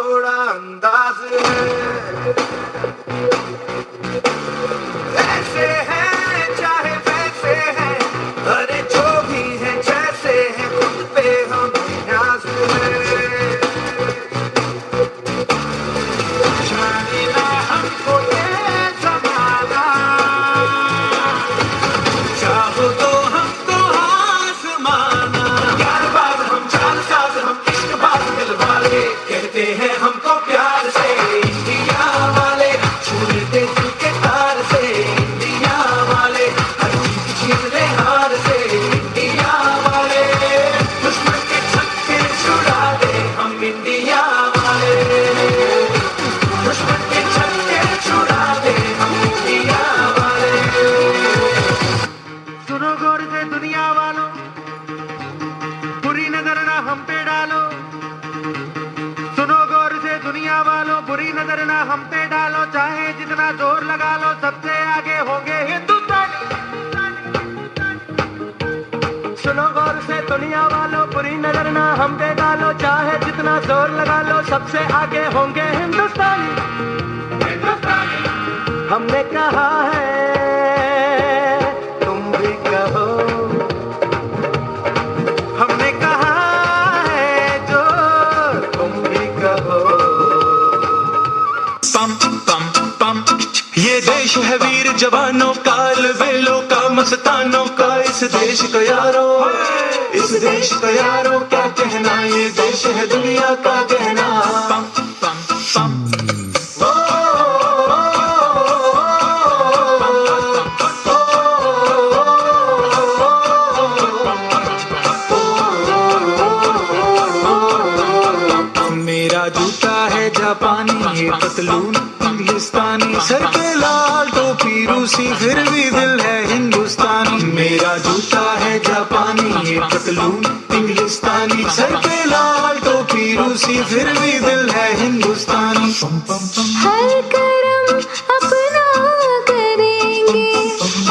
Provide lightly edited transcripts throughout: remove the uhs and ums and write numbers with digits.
थोड़ा अंदाज है। ऐसे हैं चाहे वैसे हैं, अरे जो भी है जैसे हैं, खुद पे हमें नाज है। जाने ना हमको ये जमाना, चाहो तो हमको आजमाना। यार बाज हम, चाल साज हम, इश्क बाज दिल वाले, कहते हैं हमको प्यार से इंडिया वाले, छू लेते दिल के तार से इंडिया वाले, हर जीत जीत ले हार से इंडिया वाले, दुश्मन के छक्के छुड़ा दे हम इंडिया वाले, दुश्मन के छक्के छुड़ा दे हम इंडिया वाले। सुनो गौर से दुनिया वालों, बुरी नजर ना हम पे डालो। सुनो गौर से दुनिया वालों, बुरी नजर ना हम पे डालो। चाहे जितना जोर लगा लो, सबसे आगे होंगे हिंदुस्तानी। सुनो गौर से दुनिया वालों, बुरी नजर ना हम पे डालो। चाहे जितना जोर लगा लो, सबसे आगे होंगे हिंदुस्तानी। हमने कहा है तुम भी कहो, हमने कहा है जो तुम भी कहो। पम पम पम, ये देश है वीर जवानों का, अलबेलों का, मस्तानों का। इस देश का यारो, इस देश का यारो क्या कहना, ये देश है दुनिया का गहना। पम पम पम, मेरा जूता है जापानी, ये पतलून इंग्लिस्तानी, सर पे लाल टोपी रूसी, फिर भी दिल है हिंदुस्तानी। मेरा जूता है जापानी, ये पतलून इंग्लिस्तानी, सर पे लाल टोपी रूसी, फिर भी दिल है हिंदुस्तानी। पम पम पम, हर करम अपना करेंगे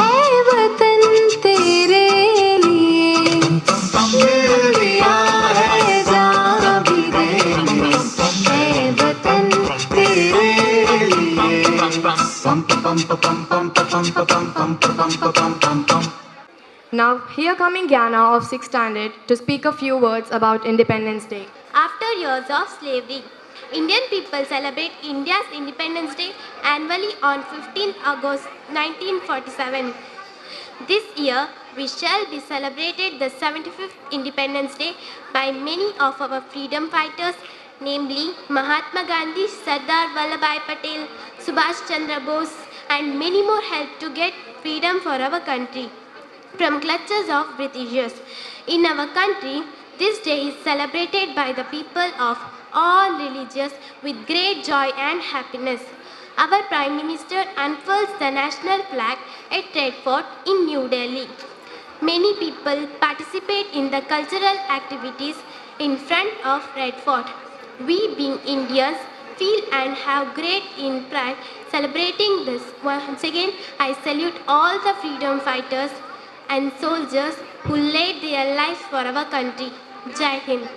ऐ वतन तेरे लिए, दिल दिया है जान भी देंगे ऐ वतन तेरे लिए। पम पम पम पम पम पम पम पम पम पम पम। Now, here coming Gyana of 6th standard to speak a few words about Independence Day. After years of slavery, Indian people celebrate India's Independence Day annually on 15th August 1947. This year, we shall be celebrated the 75th Independence Day by many of our freedom fighters, namely Mahatma Gandhi, Sardar Vallabhbhai Patel, Subhash Chandra Bose, and many more helped to get freedom for our country from clutches of Britishers. In our country, this day is celebrated by the people of all religions with great joy and happiness. Our Prime Minister unfurls the national flag at Red Fort in New Delhi. Many people participate in the cultural activities in front of Red Fort. We, being Indians, feel and have great in pride celebrating this. Once again, I salute all the freedom fighters and soldiers who laid their lives for our country. Jai Hind.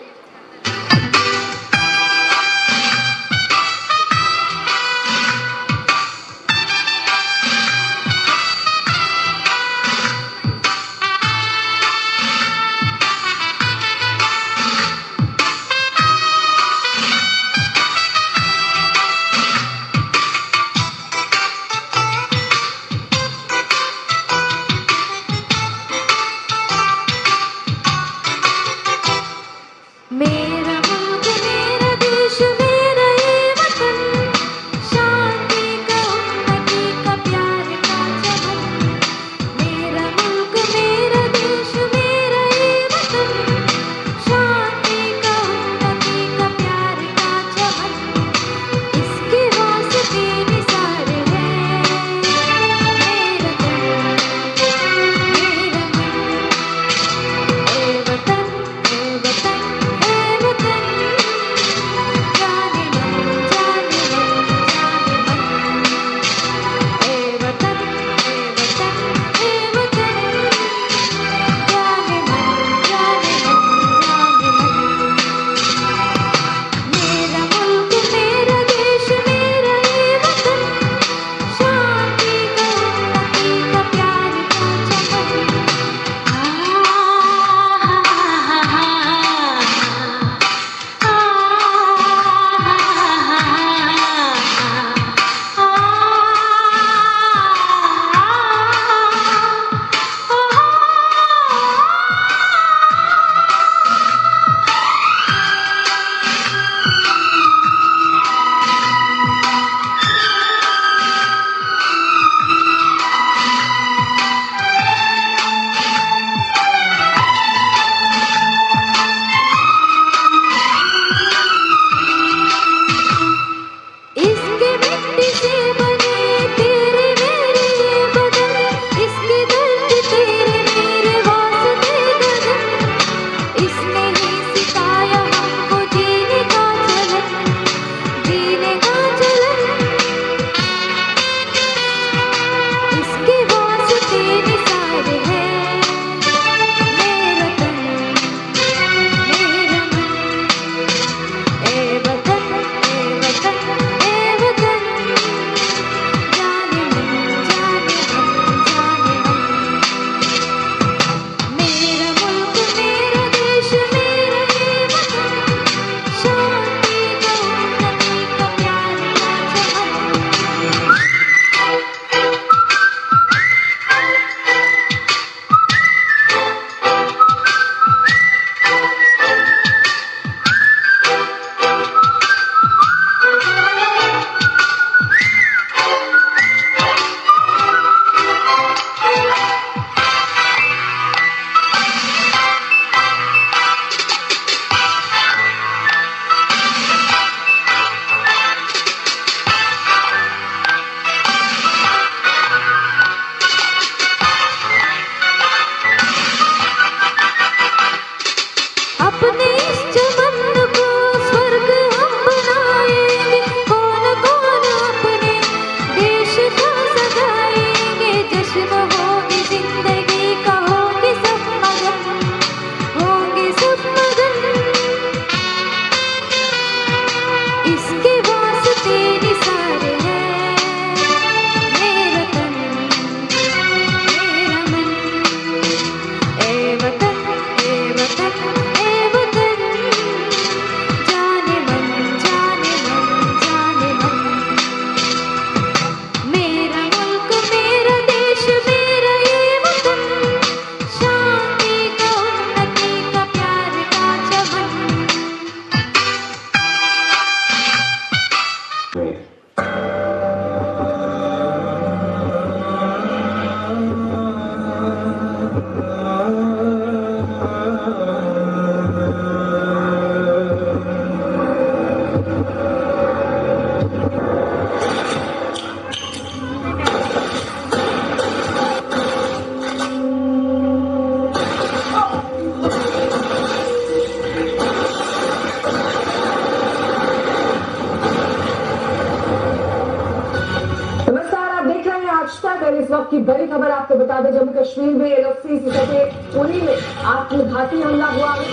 इस वक्त की बड़ी खबर आपको बता दें, जम्मू कश्मीर में LOC से सटे उरी में आत्मघाती हमला हुआ है।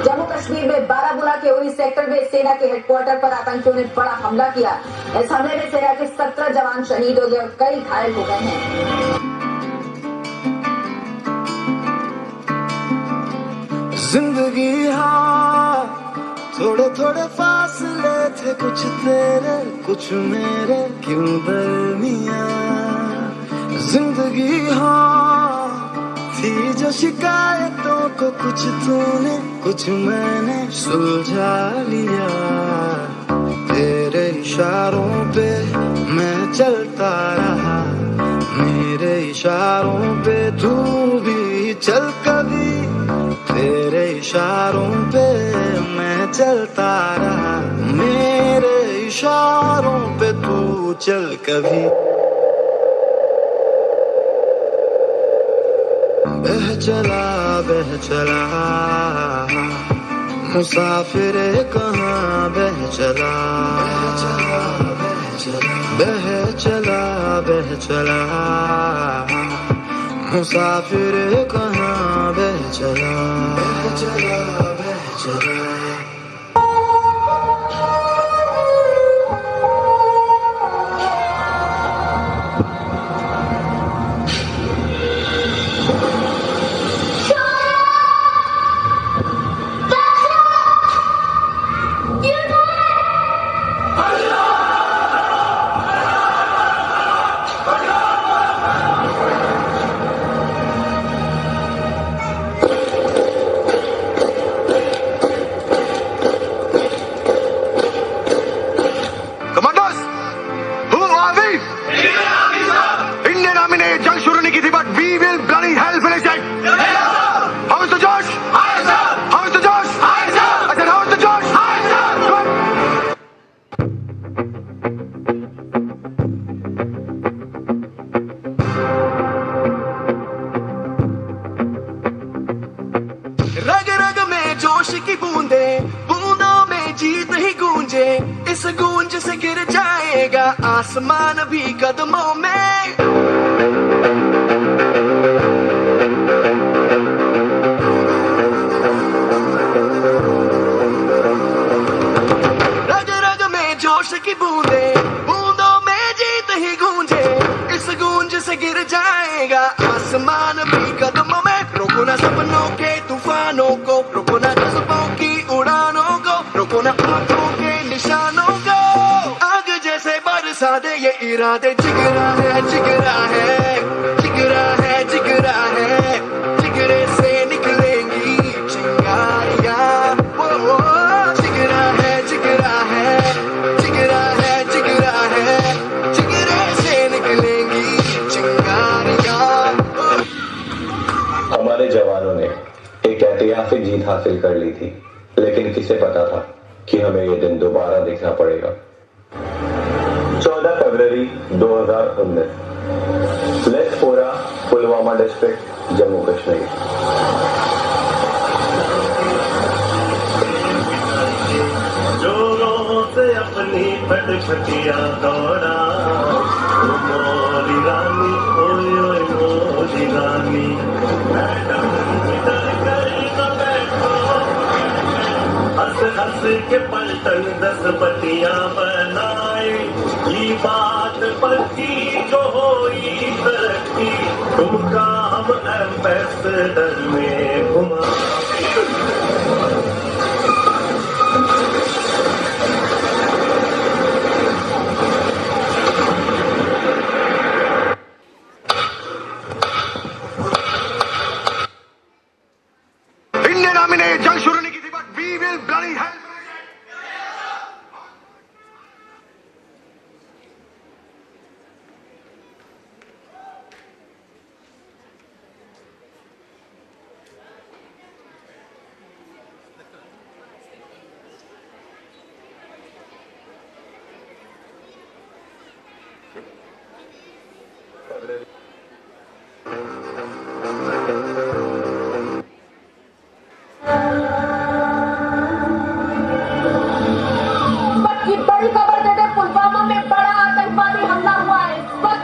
जम्मू कश्मीर में बारामुला के उरी सेक्टर में सेना के हेडक्वार्टर पर आतंकियों ने बड़ा हमला किया। इस हमले में सेना के 17 जवान शहीद हो गए और कई घायल हो गए हैं। जिंदगी हाँ थोड़े थोड़े फासले थे, कुछ तेरे कुछ मेरे, क्यों दरमिया। जिंदगी हाँ थी जो शिकायतों को कुछ तूने कुछ मैंने सुलझा लिया। तेरे इशारों पे मैं चलता रहा, मेरे इशारों पे तू भी चल कभी। तेरे इशारों पे मैं चलता रहा, मेरे इशारों पे तू चल कभी। बह चला बह चला मुसाफिर कहाँ, बह चला बह चला बह चला मुसाफिर कहाँ, बह चला बह चला बह चला। Commandos, who are we? Indian Army ने जंग शुरू नहीं की थी, but we will bloody hell finish it. How is the josh? How is the josh? I said, how is the josh? Good. रग रग में जोश की बूंदे, बूंदों में जीत ही गूंजे, इस गूंज से गिर जाएगा आसमान भी कदमों में। रग रग में जोश की बूंदे, बूंदों में जीत ही गूंजे, इस गूंज से गिर जाएगा आसमान भी कदमों में। रोको ना सपनों के तूफानों को, रोको ना जज्बों की उड़ानों को, रोको ना आंखों के निशानों को। आग जैसे बरसा दे ये इरादे, जिगरा है जिगरा है जिगरा है जिगरा है, जिगरे से निकलेंगी चिंगारियां। वो जिगरा है जिगरा है जिगरा है जिगरा है, जिगरे से निकलेंगी चिंगारियां। हमारे जवानों ने एक ऐतिहासिक जीत हासिल कर ली थी, लेकिन किसे पता था कि हमें ये दिन दोबारा देखना पड़ेगा। 14 फरवरी 2019, लेथपोरा, पुलवामा डिस्ट्रिक्ट, जम्मू कश्मीर। जोरों से अपनी फटफटिया दौड़ा, ओ मोरी रानी, ओए ओए मोरी रानी। मैडम डर कर न बैठो, हंस हंस के पलटन 10 पटियां बनाए, ये बात पक्की जो होई तरक्की, तुमका हम एम्बेसडर में घुमा। इंडियन आर्मी ने जंग शुरू नहीं की थी, but we will bloody hell.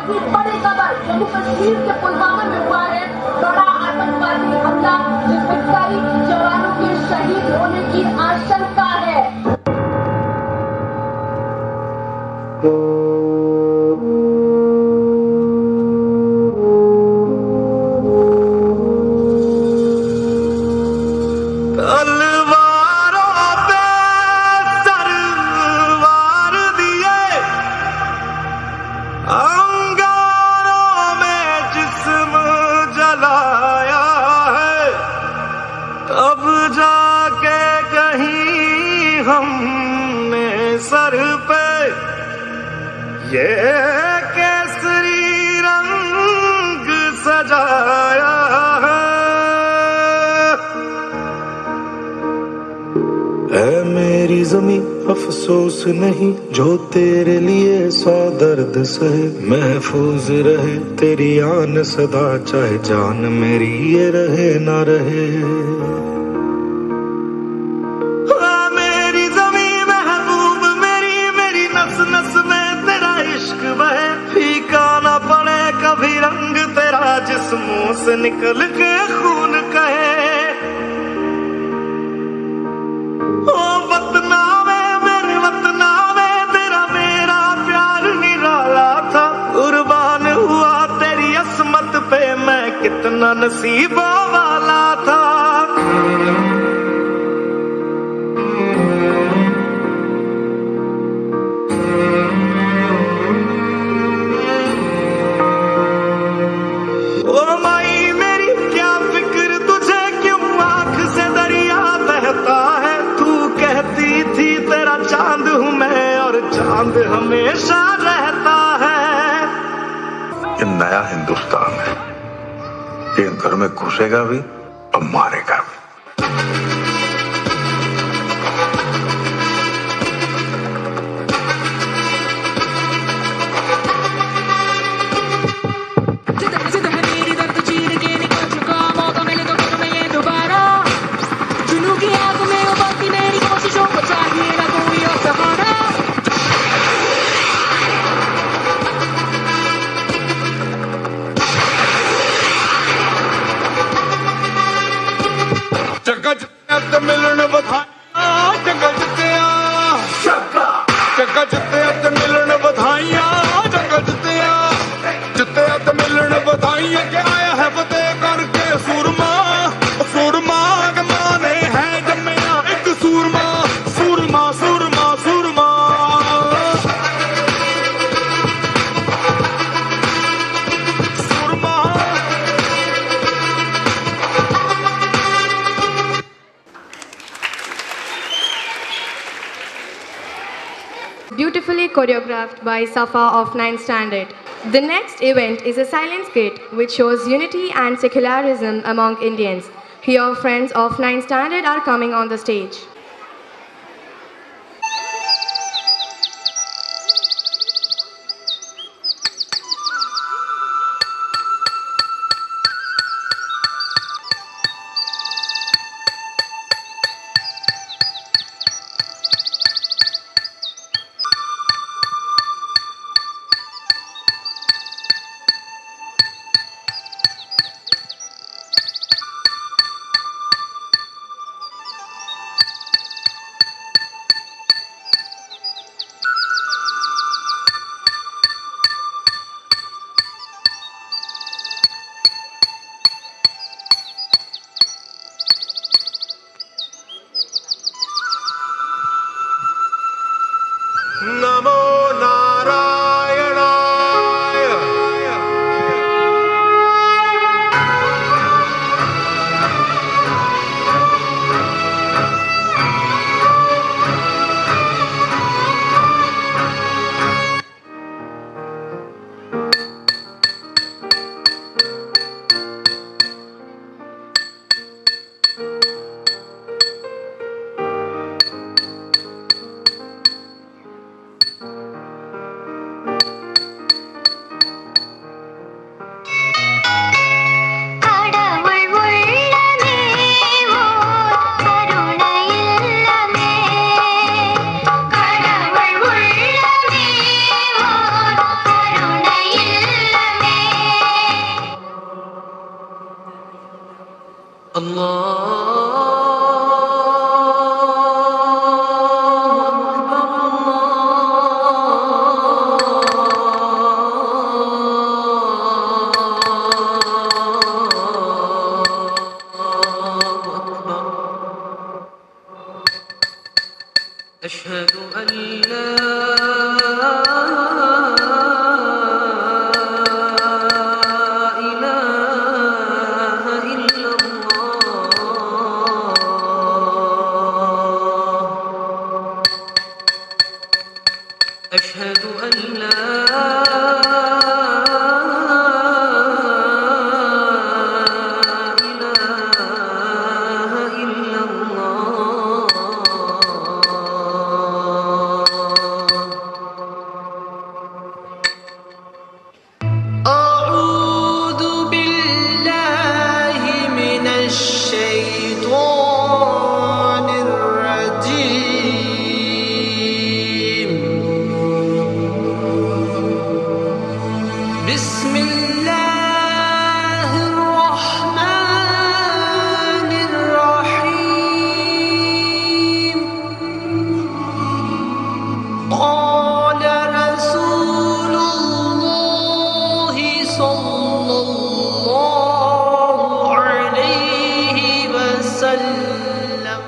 की बड़ी खबर। जम्मू कश्मीर के पुलवामा में हुआ है बड़ा आतंकवादी हमला, जिसमें कई जवानों के शहीद होने की आशंका है। तलवारों पे सरवार दिए, अंगारों में जिस्म जलाया है, तब जाके कहीं हमने सर पे ये केसरी रंग सजाया है। ऐ मेरी जमी अफसोस नहीं, जो तेरे लिए सौ दर्द सहे, महफूज रहे तेरी आन सदा, चाहे जान मेरी ये रहे ना रहे। आ मेरी जमी महबूब मेरी, मेरी नस नस में तेरा इश्क बहे, फीका ना पड़े कभी रंग तेरा, जिस मुंह से निकल के खून कहे। ओ वतना वे मेरे वतना वे, तेरा मेरा प्यार निराला था, कुर्बान हुआ तेरी असमत पे मैं, कितना नसीबों वाला था। ओ माई मेरी क्या फिक्र तुझे, क्यों आंख से दरिया बहता है, तू कहती थी तेरा चांद हूँ मैं, और चांद हमेशा रहता है। ये नया हिंदुस्तान है, ये घर में घुसेगा भी और मारेगा भी। जिद है मेरी दर्द चीर के निकल चुका, मौका मिले तो करूं मैं ये दोबारा। जुनू की आग में उबलती मेरी कोशिशों को चाहिए ना कोई और सहारा। ਜੱਗਾ ਜਿੱਤਿਆ ਤੇ ਮਿਲਣ ਵਧਾਈਆਂ, ਜੱਗਾ ਜਿੱਤਿਆ, ਜੱਗਾ ਜਿੱਤਿਆ ਤੇ ਮਿਲਣ ਵਧਾਈਆਂ, ਜੱਗਾ ਜਿੱਤਿਆ, ਜਿੱਤਿਆ ਤੇ ਮਿਲਣ ਵਧਾਈਆਂ। ਕਿ ਆਇਆ ਹੈ ਫਤਿਹ ਕਰਕੇ ਸੂਰਮਾ, ਸੂਰਮਾ, ਕਿ ਮਾਂ ਨੇ ਹੈ ਜੰਮਿਆ ਇੱਕ ਸੂਰਮਾ, ਸੂਰਮਾ, ਸੂਰਮਾ, ਸੂਰਮਾ, ਸੂਰਮਾ। Beautifully choreographed by Safa of 9th Standard. The next event is a silent skit which shows unity and secularism among Indians. Here, friends of 9th Standard are coming on the stage. أن لا إله إلا الله. أشهد أن لا إله إلا الله. أعوذ بالله من الشيطان الرجيم. بسم الله الرحمن الرحيم. قال رسول الله صلى الله عليه وسلم.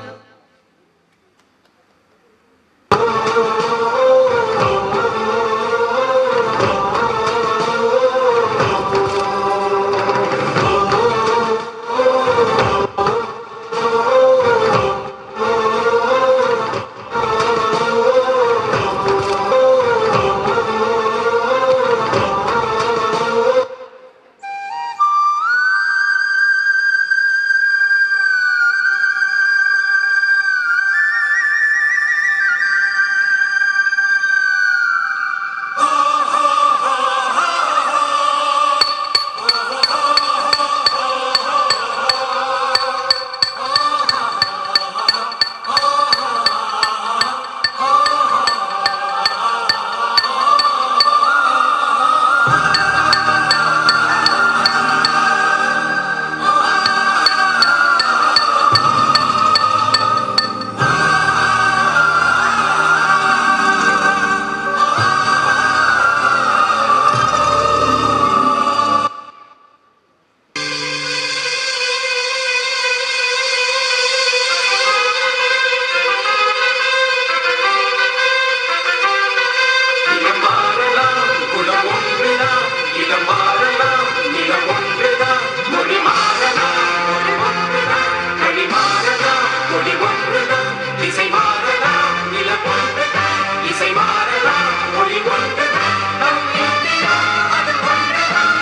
இனம் மாறலாம், குலம் ஒன்றுதான். இனம் மாறலாம், நிலம் ஒன்றுதான். மொழி மாறலாம், மொழி ஒன்றுதான். மொழி மாறலாம், மொழி ஒன்றுதான். திசை மாறலாம், நிலம் ஒன்றுதான். இசை மாறலாம், மொழி ஒன்றுதான். நம் இந்தியா அது ஒன்றுதான்.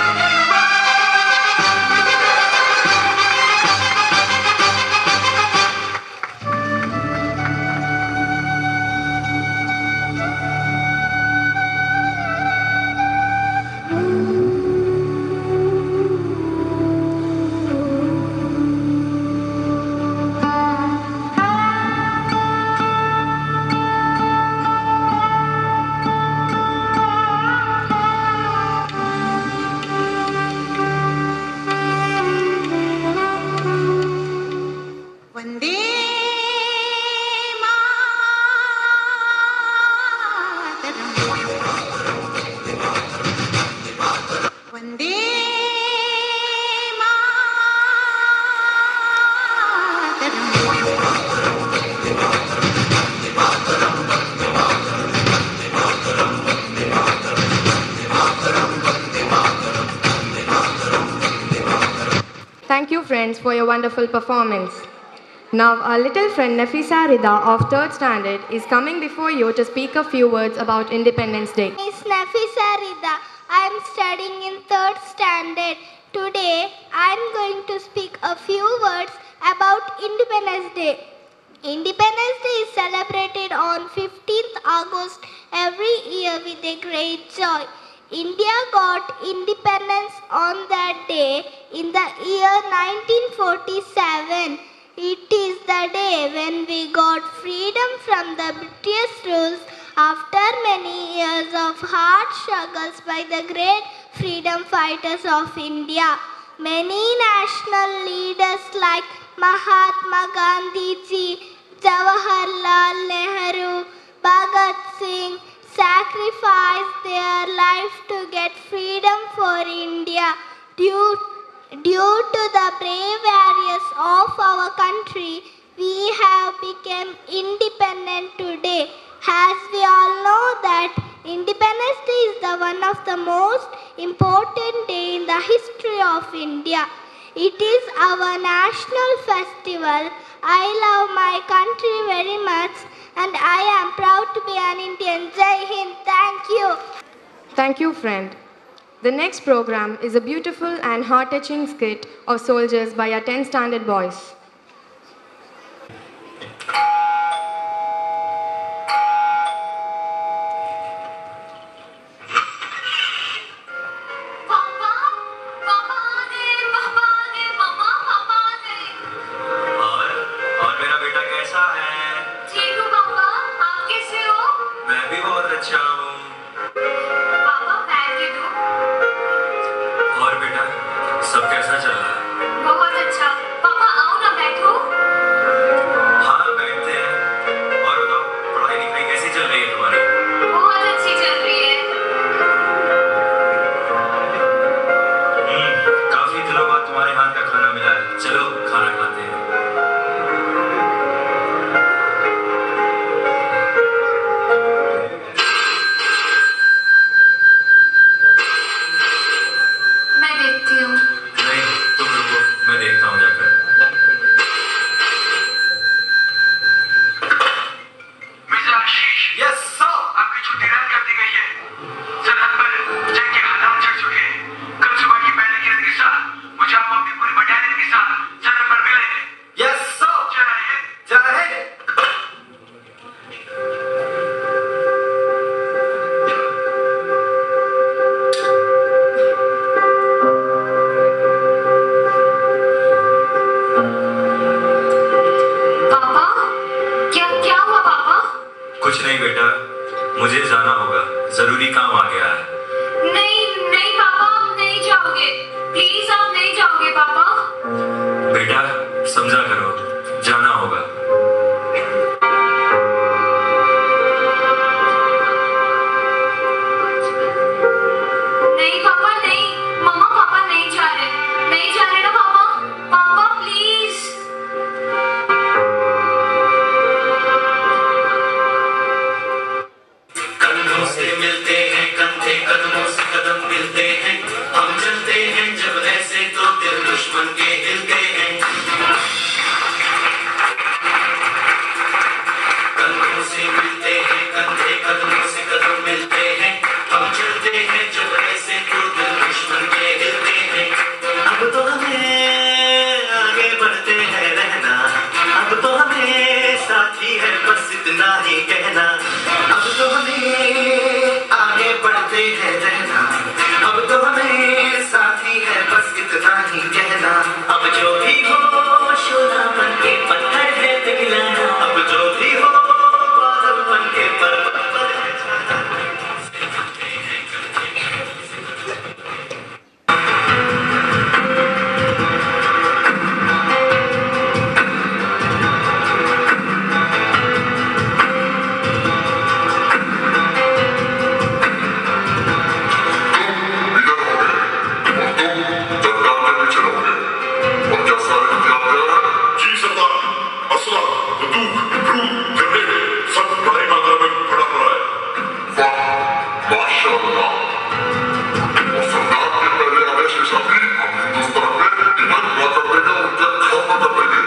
Vande Mataram. Vande Mataram. Thank you, friends, for your wonderful performance. Now, our little friend Nafisa Rida of 3rd standard is coming before you to speak a few words about Independence Day. Is Nafisa Rida. I am studying in third standard. Today, I am going to speak a few words about Independence Day. Independence Day is celebrated on 15th August every year with a great joy. India got independence on that day in the year 1947. It is the day when we got freedom from the British rules after many years of hard struggles by the great freedom fighters of India. Many national leaders like Mahatma Gandhi ji, Jawaharlal Nehru, Bhagat Singh sacrificed their life to get freedom for India. Due to the brave warriors of our country, we have become independent today. As we all know that Independence Day is the one of the most important day in the history of India. It is our national festival. I love my country very much and I am proud to be an Indian. Jai Hind. Thank you. Thank you, friend. The next program is a beautiful and heart touching skit of soldiers by our 10th standard boys. पापा, पापा आ गए, पापा आ गए, मम्मा पापा आ गए। और मेरा बेटा कैसा है? ठीक हूँ पापा, आप कैसे हो? मैं भी बहुत अच्छा हूँ। पापा, पैर दे दो। और बेटा, सब कैसा चल रहा है? बहुत अच्छा पापा, आओ ना, बैठो। हाँ, बैठते हैं। और बताओ, पढ़ाई लिखाई कैसी चल रही है तुम्हारी? बहुत अच्छी चल रही है। काफी दिनों बाद तुम्हारे हाथ का खाना मिला है। चलो, खाना खाते हैं। मैं देखती हूँ। नहीं, तुम रुको, मैं देखता हूँ जाकर। मिस्टर आशीष। Yes sir. आपकी छुट्टी रद्द कर दी गई है। सरहद पर जंग के हालात चढ़ चुके हैं। कल सुबह की पहली किरण के साथ मुझे आप अपनी पूरी बटालियन के साथ सरहद पर मिलेंगे। Yes sir. जय हिंद। जय हिंद। पापा, क्या क्या हुआ पापा? कुछ नहीं बेटा, मुझे जाना होगा, जरूरी काम आ गया है। नहीं नहीं पापा, आप नहीं जाओगे। प्लीज, आप नहीं जाओगे पापा। बेटा, समझा करो, जाना होगा। नहीं पापा, नहीं। मम्मा, पापा नहीं जा रहे, नहीं जा रहे ना पापा? पापा, प्लीज। कंधों से मिलते हैं कंधे, कदमों से कदम मिलते हैं। हम चलते हैं जब ऐसे तो दिल दुश्मन के हिलते हैं। कंधों से मिलते हैं कंधे, कदमों से कदम मिलते हैं। हम चलते हैं जब ऐसे तो दिल दुश्मन के हिलते हैं। अब तो हमें आगे बढ़ते हैं रहना, अब तो हमें साथी है बस इतना ही कहना। अब तो हमें आगे बढ़ते हैं रहना, अब तो हमें साथी है बस इतना ही कहना। अब जो भी हो, शोला बन के पत्थर है पिघलाना। अब जो भी हो, बादल बन के पर्वत पर है छाना। इधर हो गए और तुम चट्टान के पीछे रहोगे। और क्या सारे हथियार तैयार हैं? जी सरदार, असला, बंदूक, बारूद, ग्रेनेड सब भारी मात्रा में भरा पड़ा है। वाह, माशाअल्लाह। और सरदार के पहले आदेश के साथ ही हम हिंदुस्तान में इधर हमला कर देंगे और उनका खात्मा कर देंगे।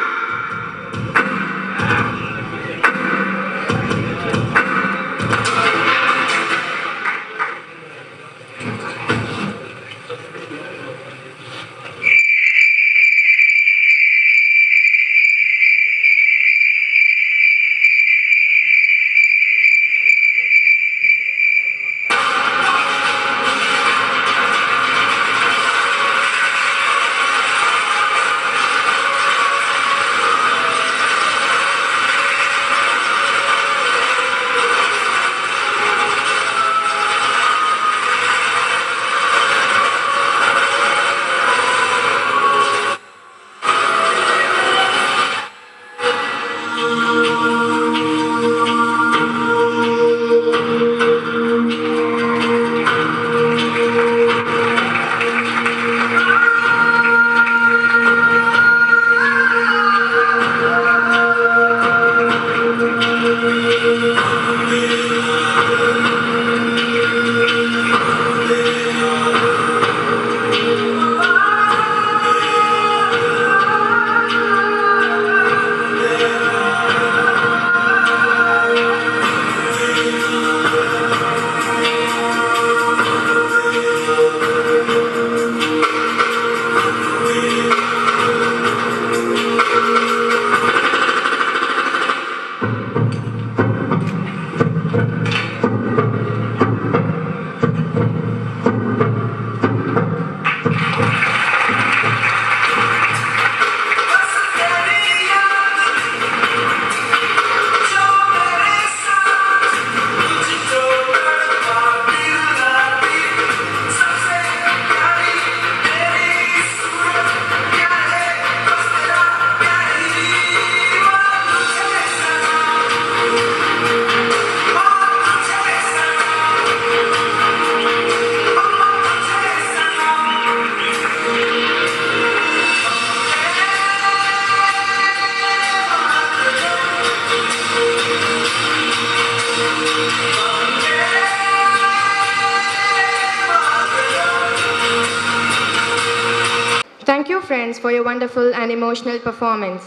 friends, for your wonderful and emotional performance.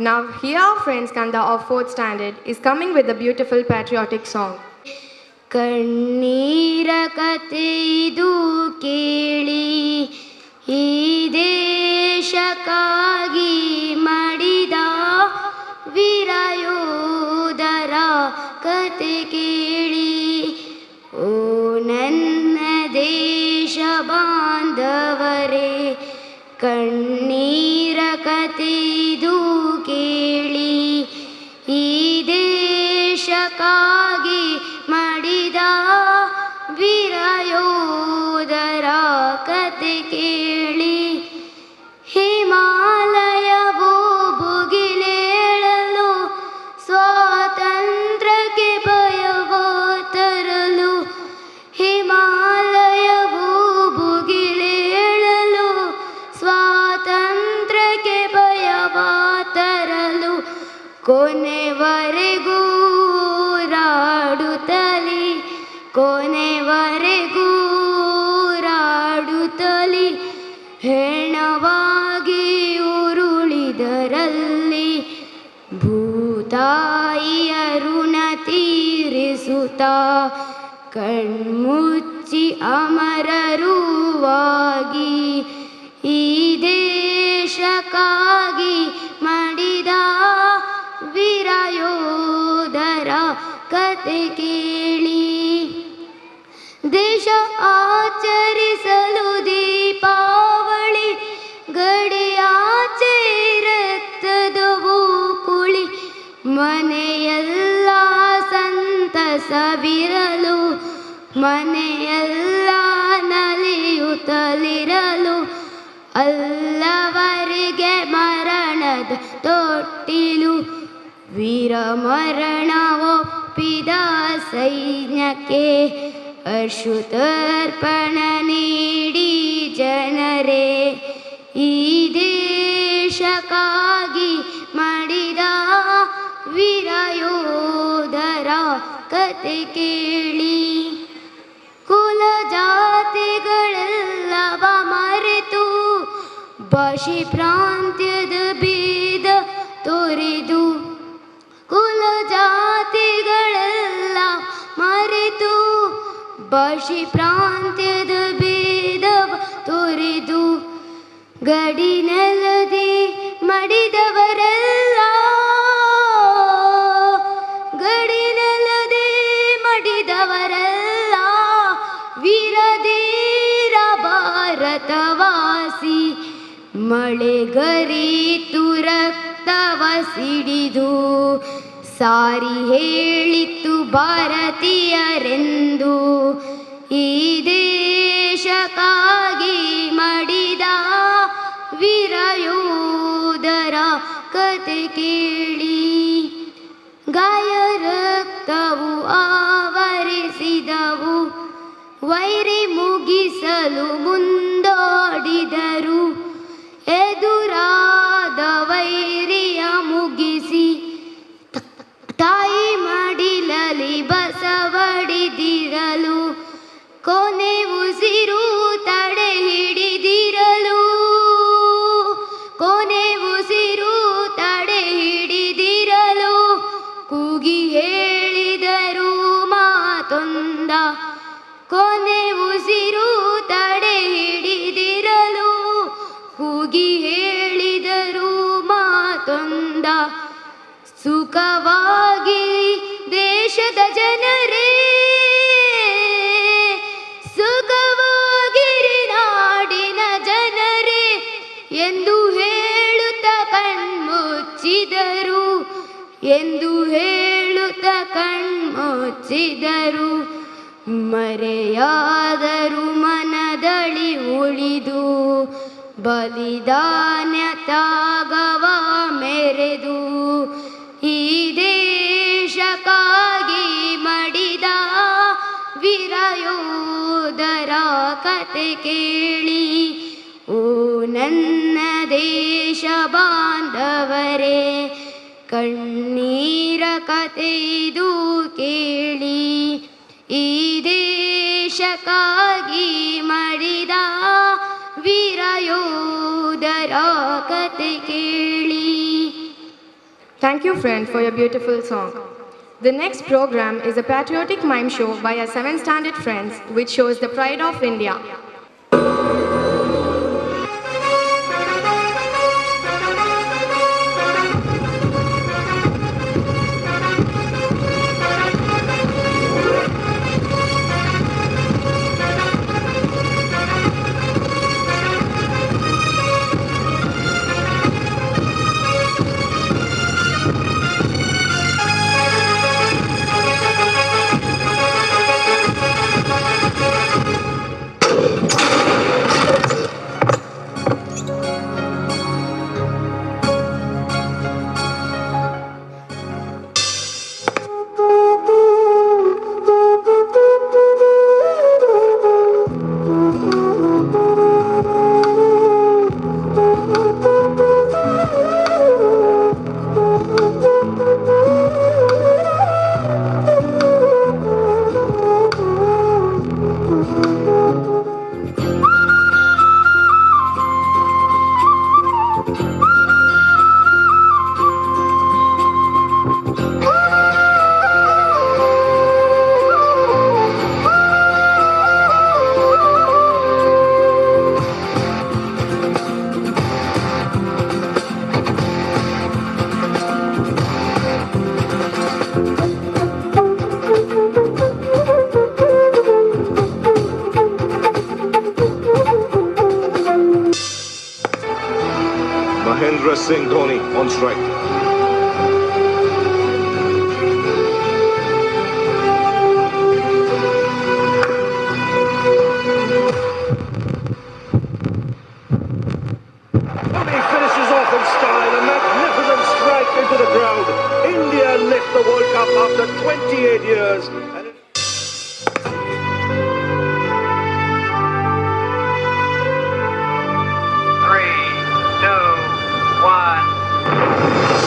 Now, here our friend Skanda of 4th standard is coming with a beautiful patriotic song. ಕಣ್ಣೀರ ಕಥೆಯಿದು ಕೇಳಿ, ಈ ದೇಶಕ್ಕಾಗಿ ಮಡಿದ ವೀರಯೋಧರ ಕತೆ ಕೇಳಿ. ಓ ನನ್ನ ದೇಶ ಬಾಂಧವರೇ, ಕಣ್ಣೀರ ಕಥೆಯಿದು ಕೇಳಿ, ಈ ದೇಶಕ್ಕಾಗಿ ಮಡಿದ ವೀರಯೋಧರ ಕತೆ ಕೇಳಿ. ಹಿಮಾಲಯವೋ ಭುಗಿಲೇಳಲು, ಸ್ವಾತಂತ್ರ್ಯಕ್ಕೆ ಭಯವ ತರಲು, ಹಿಮಾಲಯವೋ ಭುಗಿಲೇಳಲು, ಸ್ವಾತಂತ್ರ್ಯಕ್ಕೆ ಭಯವ ತರಲು, ಕೊನೆವರೆಗೂ ಹೋರಾಡುತ್ತಲಿ, ಕೊನೆವರೆಗೂ ಹೋರಾಡುತ್ತಲಿ, ಹೆಣವಾಗಿ ಉರುಳಿದರಲ್ಲಿ ಭೂತಾಯಿಯ ಋಣ ತೀರಿಸುತ್ತ, ಕಣ್ಮುಚ್ಚಿ ಅಮರರುವಾಗಿ, ಈ ದೇಶಕ್ಕಾಗಿ ಮಡಿದ ವೀರಯೋಧರ ಕತೆ ಕೇಳಿ. ದೇಶ ಆಚರಿಸಲು ದೀಪಾವಳಿ, ಗಡಿಯಾಚೆ ರಕ್ತದವು ಕುಳಿ, ಮನೆಯೆಲ್ಲ ಸಂತಸವಿರಲು, ಮನೆಯೆಲ್ಲ ನಲಿಯುತ್ತಲಿರಲು, ಅಲ್ಲವರಿಗೆ ಮರಣದ ತೊಟ್ಟಿಲು, ವೀರಮರಣ ಒಪ್ಪಿದ ಸೈನ್ಯಕ್ಕೆ ಅಶ್ರುತರ್ಪಣ ನೀಡಿ ಜನರೇ, ಈ ದೇಶಕ್ಕಾಗಿ ಮಡಿದ ವೀರಯೋಧರ ಕತೆ ಕೇಳಿ. ಕುಲ ಜಾತಿಗಳೆಲ್ಲವ ಮರೆತು, ಭಾಷೆ ಪ್ರಾಂತ್ಯದ ಭೇದ ತೊರೆದು, ಕುಲ ಜಾತಿಗಳೆಲ್ಲ ಮರೆತು, ಭಾಷೆ ಪ್ರಾಂತ್ಯದ ಭೇದವ ತೊರೆದು, ಗಡಿನೆಲದೆ ಮಡಿದವರೆಲ್ಲ, ಗಡಿನೆಲದೆ ಮಡಿದವರೆಲ್ಲ, ವೀರಧೀರ ಭಾರತವಾಸಿ, ಮಳೆಗರಿತು ರಕ್ತವ ಸಿಡಿದು, ಸಾರಿ ಹೇಳಿತು ಭಾರತೀಯರೆಂದು, ಈ ದೇಶಕ್ಕಾಗಿ ಮಡಿದ ವೀರಯೋಧರ ಕತೆ ಕೇಳಿ. ಗಾಯ ರಕ್ತವು ಆವರಿಸಿದವು, ವೈರಿ ಮುಗಿಸಲು ಮುಂದೋಡಿದರು, ಎದುರಾದ ವೈರಿಯ ಮುಗಿಸಿ, ತಾಯಿ ಮಡಿಲಲಿ ಬಸವಡಿದಿರಲು, ಕೊನೆ ಉಸಿರು ತಡೆ ಹಿಡಿದಿರಲು, ಕೊನೆ ಉಸಿರು ತಡೆ ಹಿಡಿದಿರಲು, ಕೂಗಿ ಹೇಳಿದರು ಮಾತೊಂದ, ಕೊನೆ ಉಸಿರು ತಡೆ ಹಿಡಿದಿರಲು, ಕೂಗಿ ಹೇಳಿದರು ಮಾತೊಂದ, ಸುಖವಾಗಿ ದೇಶದ ಜನರೇ, ಸುಖವಾಗಿರಿ ನಾಡಿನ ಜನರೇ ಎಂದು ಹೇಳುತ್ತ ಕಣ್ಮುಚ್ಚಿದರು, ಎಂದು ಹೇಳುತ್ತ ಕಣ್ಮುಚ್ಚಿದರು, ಮರೆಯಾದರು ಮನದಳಿ ಉಳಿದು, ಬಲಿದಾನ ತ್ಯಾಗವ ಮೆರೆದು, ಈ ದೇಶಕ್ಕಾಗಿ ಮಡಿದ ವೀರಯೋಧರ ಕತೆ ಕೇಳಿ. ಓ ನನ್ನ ದೇಶ ಬಾಂಧವರೇ, ಕಣ್ಣೀರ ಕಥೆಯಿದು ಕೇಳಿ, ಈ ದೇಶಕ್ಕಾಗಿ ಮಡಿದ ವೀರಯೋಧರ ಕತೆ ಕೇಳಿ. Thank you, friend, for your beautiful song. The next program is a patriotic mime show by our 7th standard friends, which shows the pride of India. Mahendra Singh Dhoni on strike. Dhoni finishes off in style, a magnificent strike into the crowd. India lift the World Cup after 28 years. And 3, 2, 1.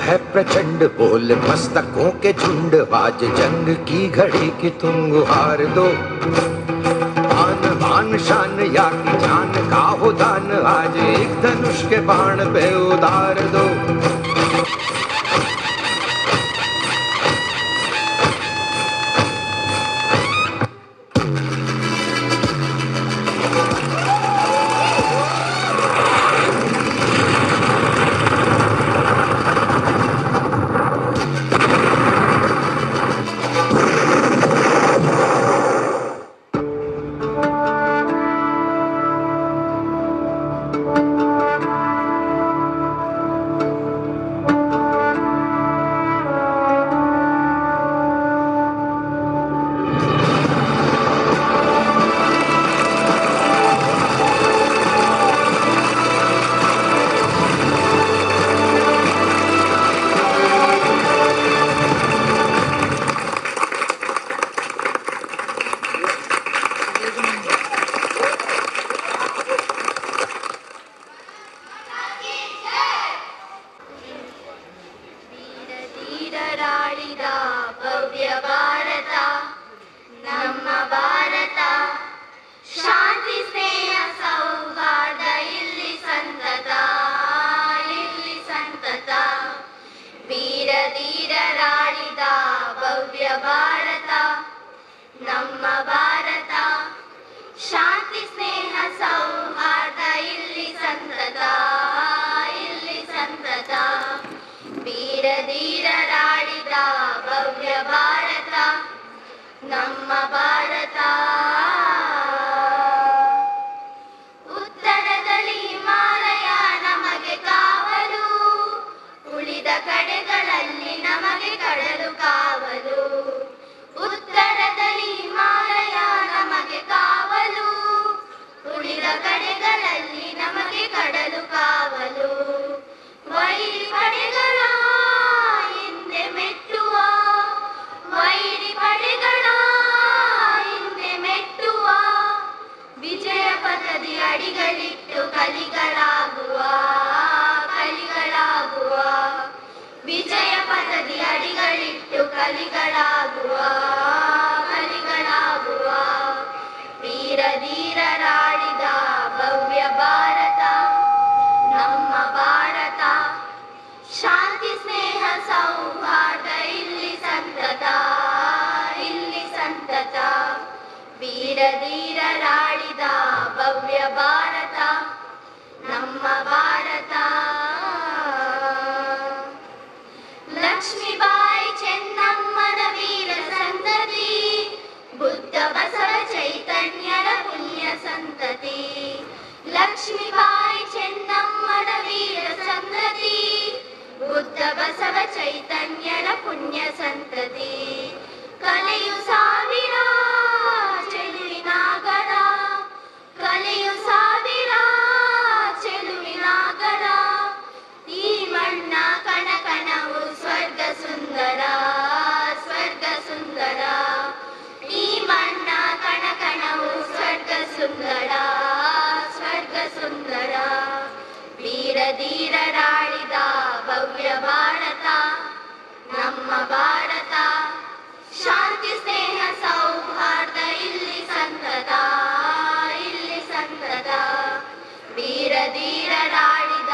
है प्रचंड, बोल मस्तकों के झुंड, आज जंग की घड़ी की तुम गुहार दो। आन बान शान या की जान का हो दान, आज एक धनुष के बाण पे उतार दो। ಧೀರರಾಳಿದ ಭವ್ಯ ಭಾರತ ನಮ್ಮ ಭಾರತ, ಶಾಂತಿ ಸ್ನೇಹ ಸೌಹಾರ್ದ ಇಲ್ಲಿ ಸಂತತ, ಇಲ್ಲಿ ಸಂತತ. ವೀರ ಧೀರರಾಳಿದ ಭವ್ಯ ಭಾರತ ನಮ್ಮ ಭಾರತ, ಶಾಂತಿ ಸ್ನೇಹ ಸೌಹಾರ್ದ ಇಲ್ಲಿ ಸಂತತ, ಇಲ್ಲಿ ಸಂತತ. ವೀರ ಧೀರರಾಳಿದ ಭವ್ಯ ಭಾರತ ನಮ್ಮ ಭಾರತ. ಉತ್ತರದಲ್ಲಿ ಹಿಮಾಲಯ ನಮಗೆ ಕಾವಲು, ಉಳಿದ ಕಡೆಗಳಲ್ಲಿ ನಮಗೆ ಕಡಲು ಕಾವಲು. ಉತ್ತರದಲ್ಲಿ ಹಿಮಾಲಯ ನಮಗೆ ಕಾವಲು, ಉಳಿದ ಕಡೆಗಳಲ್ಲಿ ನಮಗೆ ಕಡಲು ಕಾವಲು. ವೈರಿ ಪಡೆಗಳ ಹಿಂದೆ ಮೆಟ್ಟುವ, ವೈರಿ ಪಡೆಗಳ ಹಿಂದೆ ಮೆಟ್ಟುವ, ವಿಜಯ ಪಥದಿ ಅಡಿಗಳಿಟ್ಟು ಕಲಿಗಳಾಗುವ, ಕಲಿಗಳಾಗುವ. ವಿಜಯ ಪಥದಿ ಅಡಿಗಳಿಟ್ಟು ಕಲಿಗಳಾಗುವ, ಕಲಿಗಳಾಗುವ. ವೀರ ಧೀರರಾಳಿದ ಭವ್ಯ ಭಾರತ ನಮ್ಮ ಭಾರತ, ಶಾಂತಿ ಸ್ನೇಹ ಸೌಹಾರ್ದ ಇಲ್ಲಿ ಸಂತತ, ಇಲ್ಲಿ ಸಂತತ. ವೀರ ಧೀರರಾಳಿದ ಭವ್ಯ ಭಾರತ ನಮ್ಮ ಭಾರತ. ಲಕ್ಷ್ಮೀಬಾಯಿ ಚೆನ್ನಮ್ಮನ ವೀರ ಸಂತತಿ, ಬುದ್ಧ ಬಸವ ಚೈತನ್ಯರ ಪುಣ್ಯ ಸಂತತಿ. ಲಕ್ಷ್ಮೀಬಾಯಿ ಚೆನ್ನಮ್ಮನ ವೀರ ಸಂತತಿ, ಬುದ್ಧ ಬಸವ ಚೈತನ್ಯರ ಪುಣ್ಯ ಸಂತತಿ. ಕಲೆಯು ಸಾವಿರ ಚೆಲುವಿನಾಗರ, ಕಲೆಯು ಸಾವಿರ ಚೆಲುವಿನಾಗರ, ಈ ಮಣ್ಣ ಕಣ ಕಣವು ಸ್ವರ್ಗ ಸುಂದರ, ಸ್ವರ್ಗ ಸುಂದರ. ಈ ಮಣ್ಣ ಕಣ ಕಣವು ಸ್ವರ್ಗ ಸುಂದರ, ಸ್ವರ್ಗ ಸುಂದರ. ವೀರ ಧೀರರಾಳಿದ ಭವ್ಯ ಭಾರತ ನಮ್ಮ ಭಾರತ, ಶಾಂತಿ ಸ್ನೇಹ ಸೌಹಾರ್ದ ಇಲ್ಲಿ ಸಂತತ, ಇಲ್ಲಿ ಸಂತತ. ವೀರ ಧೀರರಾಳಿದ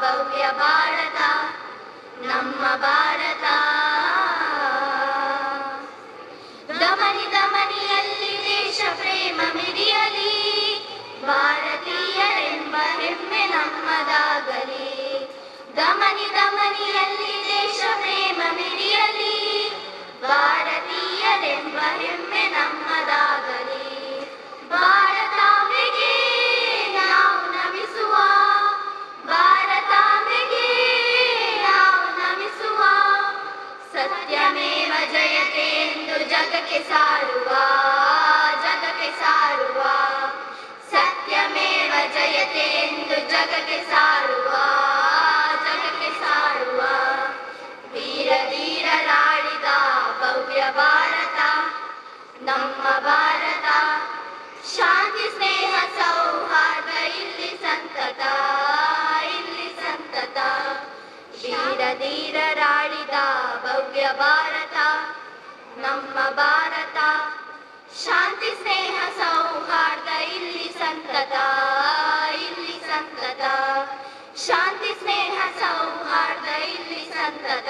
ಭವ್ಯ ಭಾರತ ನಮ್ಮ ಭಾರತ. ದಮನಿ ದಮನಿಯಲ್ಲಿ ದೇಶ ಪ್ರೇಮ ಮಿಡಿಯಲಿ, ಭಾರತೀಯರೆಂಬ ಹೆಮ್ಮೆ ನಮ್ಮದಾಗಲಿ. ದಮನಿ ದಮನಿಯಲ್ಲಿ ದೇಶ ಪ್ರೇಮ ಮಿಡಿಯಲಿ, ಭಾರತೀಯರೆಂಬ ಹೆಮ್ಮೆ ನಮ್ಮದಾಗಲಿ. ಭಾರತಾಂಬೆಗೆ ನಾವು ನಮಿಸುವ, ಭಾರತಾಂಬೆಗೆ ನಾವು ನಮಿಸುವ, ಸತ್ಯಮೇವ ಜಯತೆ ಎಂದು ಜಗಕ್ಕೆ ಸಾರುವ, ಜಗಕ್ಕೆ ಸಾರುವ. ಸತ್ಯಮೇವ ಜಯತೆ ಎಂದು ಜಗಕ್ಕೆ ಸಾರುವ, ಜಗಕ್ಕೆ ಸಾರುವ. ವೀರ ಧೀರರಾಳಿದ ಭವ್ಯ ಭಾರತ ನಮ್ಮ ಭಾರತ, ಶಾಂತಿ ಸ್ನೇಹ ಸೌಹಾರ್ದ ಇಲ್ಲಿ ಸಂತತ, ಇಲ್ಲಿ ಸಂತತ. ವೀರ ಧೀರರಾಳಿದ ನಮ್ಮ ಭಾರತ. ಶಾಂತಿ ಸ್ನೇಹ ಸೌಹಾರ್ದ ಇಲ್ಲಿ ಸಂತತ, ಇಲ್ಲಿ ಸಂತತ. ಶಾಂತಿ ಸ್ನೇಹ ಸೌಹಾರ್ದ ಇಲ್ಲಿ ಸಂತತ,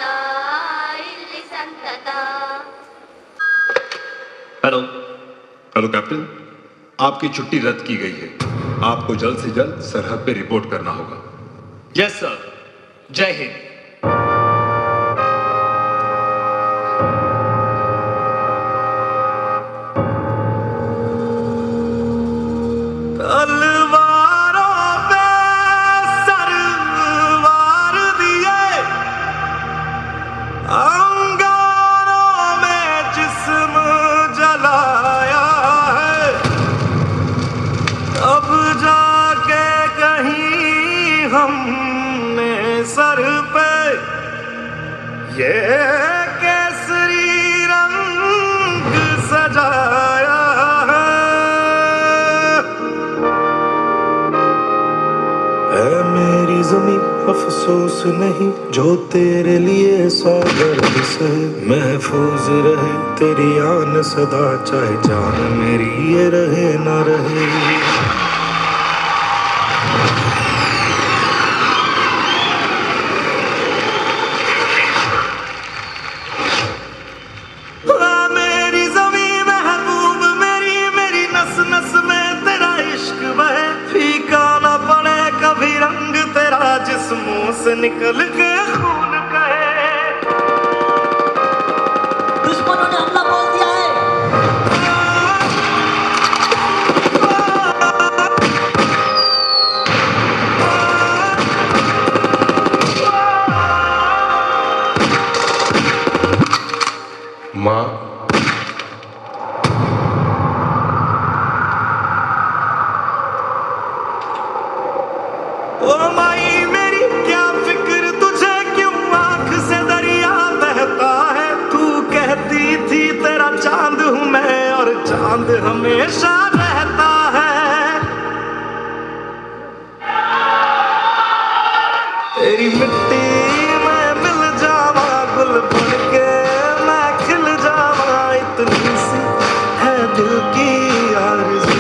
ಇಲ್ಲಿ ಸಂತತ. हेलो हेलो कैप्टन, आपकी छुट्टी रद्द की गई है। आपको जल्द से जल्द सरहद पे रिपोर्ट करना होगा। यस सर, जय हिंद। तलवारों पे सरवार दिए, अंगारों में जिस्म जलाया है, अब जाके कहीं हमने सर पे ये केसरी रंग सजाया है। ऐ मेरी ज़मीं अफसोस नहीं, जो तेरे लिए सौ दर्द सहे, महफूज रहे तेरी आन सदा, चाहे जान मेरी ये रहे ना रहे। आ मेरी ज़मीं महबूब मेरी, मेरी नस नस में तेरा इश्क बहे, फीका ना पड़े कभी रंग तेरा, जिस्मों से निकल के खून कहे। दुश्मनों ने हमला बोल दिया है। माँ, ओ माई मेरी क्या फिक्र तुझे, क्यों आंख से दरिया बहता है, तू कहती थी तेरा चांद हूँ मैं, और चांद हमेशा रहता है। तेरी मिट्टी में मिल जावा, गुल बन के मैं खिल जावा, इतनी सी है दिल की आरज़ू।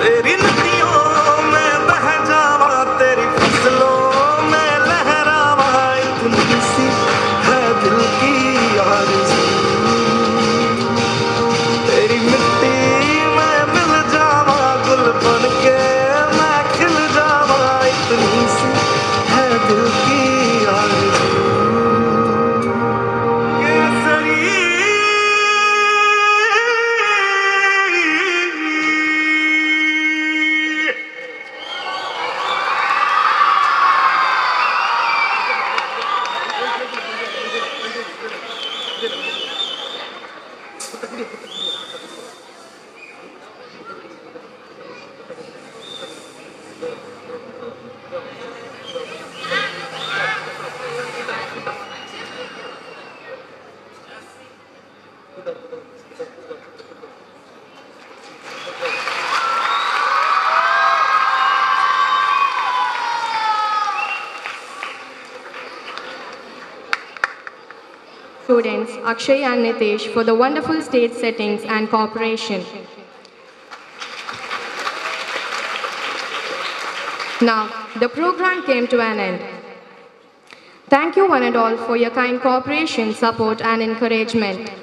तेरी नदियों में बह जावा, तेरी फसलों में लहरावा, इतनी सी है दिल की आरज़ू। तेरी मिट्टी में मिल जावा, गुल बन के मैं खिल जावा, इतनी सी है दिल की आरज़ू। Kesari Students Akshay and Nitesh for the wonderful stage settings and cooperation. Now, the program came to an end. Thank you one and all for your kind cooperation, support and encouragement.